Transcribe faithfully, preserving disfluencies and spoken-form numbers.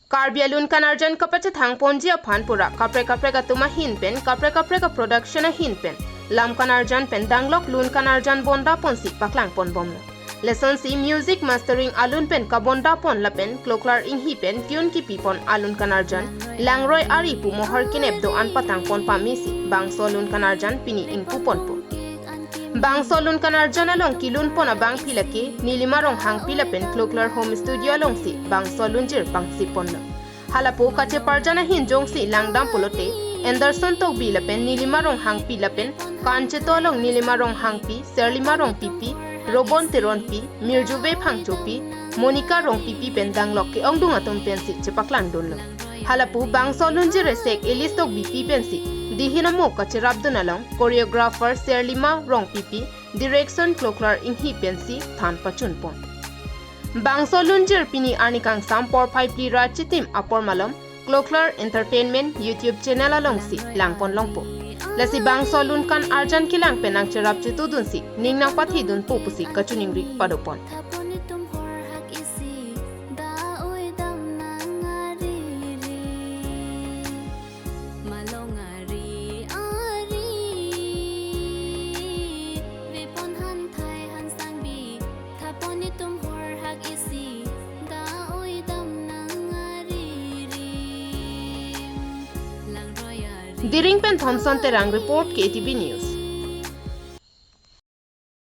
Karbi alun kan arjan kapachethang ponji aphan pura kaprek kaprek atum ahin pen kaprek kaprek a production ahin pen lam kan arjan pen danglok lun kan arjan bonda ponsi paklang pon bomlo. Lasonsi music mastering alun pen kabonda pon lapen Kloklar Inghi pen tune kipi pon alun kan arjan Langroi Ari pu mohor kenep do-an patang pon pame si bangso lun kan arjan pini ingpu ponpo. Bangso lun kan arjan along kilun pon abangpi lake Nilima Ronghangpi lapen Kloklar Home Studio alongsi bangso lunjir pangsi ponlo. Halapu kacheparjan ahin jongsi langdam pulote Anderson Tokbi lapen Nilima Ronghangpi lapen kancheto along Nilima Ronghangpi, Serlima Rongpipi, Robon Teronpi, Mirjuve Phangchopi, Monica Rongpipi pen danglok ke-ongdung atum pensi chepaklang dunlo. Halapu bangso lunjir esek Elis Tokbipi pensi dihin amo kacherap dun along choreographer Serlima Rongpipi, direction Kloklar Inghi pensi than pachun pon. Bangso lunjir pini arni kangsam porphai phli ra chitim apor malom Kloklar Entertainment YouTube channel alongsi lang pon longpo. Lasi bangso lun kan arjan kelang pen nangcherap chetudunsi ning nangpathi dunpo pusi kachiningri pado pon. Thaponi tum horhak isi da-oi dam nang ari ri. Malong ari ari vepon han thai han sangbi. Thaponi tum horhak isi da-oi dam nang ari ri. Langroi ari. Diring pen Thomson Terang report, K T V News.